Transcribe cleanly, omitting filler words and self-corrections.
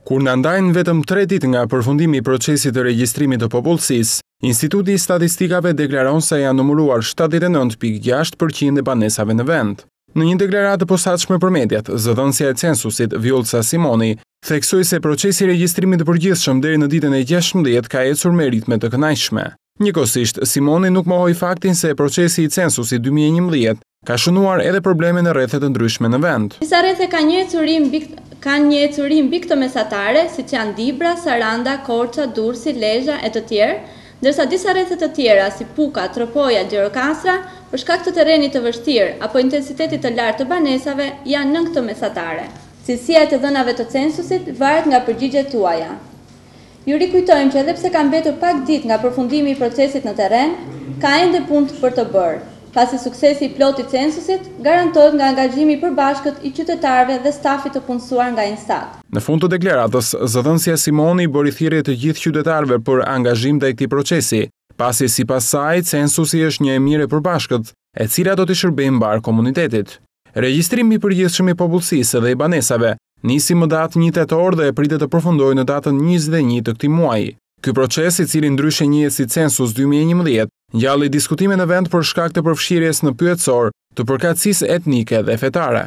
Kur na ndajnë vetëm 3 ditë nga përfundimi i procesit të regjistrimit të popullsisë, Instituti i Statistikave deklaron se janë numëruar 79.6% e banesave në vend. Në një deklaratë të posaçme për mediat, zëdhënësja e censusit, Vjollca Simoni, theksoi se procesi i regjistrimit të përgjithshëm deri në ditën e 16 ka ecur me ritme të kënaqshme. Njëkohësisht, Simoni nuk mohoi faktin se procesi i censusit 2011 ka shënuar edhe probleme në rrethe të ndryshme në vend. Disa rrethe kanë një ecuri mbi kanë një ecuri mbi këtë mesatare, siç janë Dibra, Saranda, Korça, Durrësi, Lezha e të tjerë, ndërsa disa rrethe të tjera, si Puka, Tropoja, Gjirokastra, për shkak të terrenit të vështirë apo intensitetit të lartë të banesave, janë nën këtë mesatare. Cilësia e të dhënave të censusit varet nga përgjigjet tuaja. Ju rikujtojmë që edhe pse ka mbetur pak ditë nga përfundimi i procesit në terren, ka ende punë për të bërë, pasi suksesi i plotë i censusit garantohet nga angazhimi i përbashkët i qytetarëve dhe stafit të punësuar nga INSTAT. Në fund të deklaratës, zëdhënësja Simoni bëri thirrje të gjithë qytetarëve për angazhim ndaj këtij procesi, pasi sipas saj, censusi është një e mirë e përbashkët, e cila do t'i shërbejë mbarë komunitetit. Regjistrimi i përgjithshëm i popullsisë dhe i banesave nisi më datë 1 tetor dhe pritet të përfundojë në datën 21 të këtij muaji. Ky proces, i cili ndryshe njihet si Census 2011, ngjalli diskutime në vend për shkak të përfshirjes në pyetësor të përkatësisë etnike dhe fetare.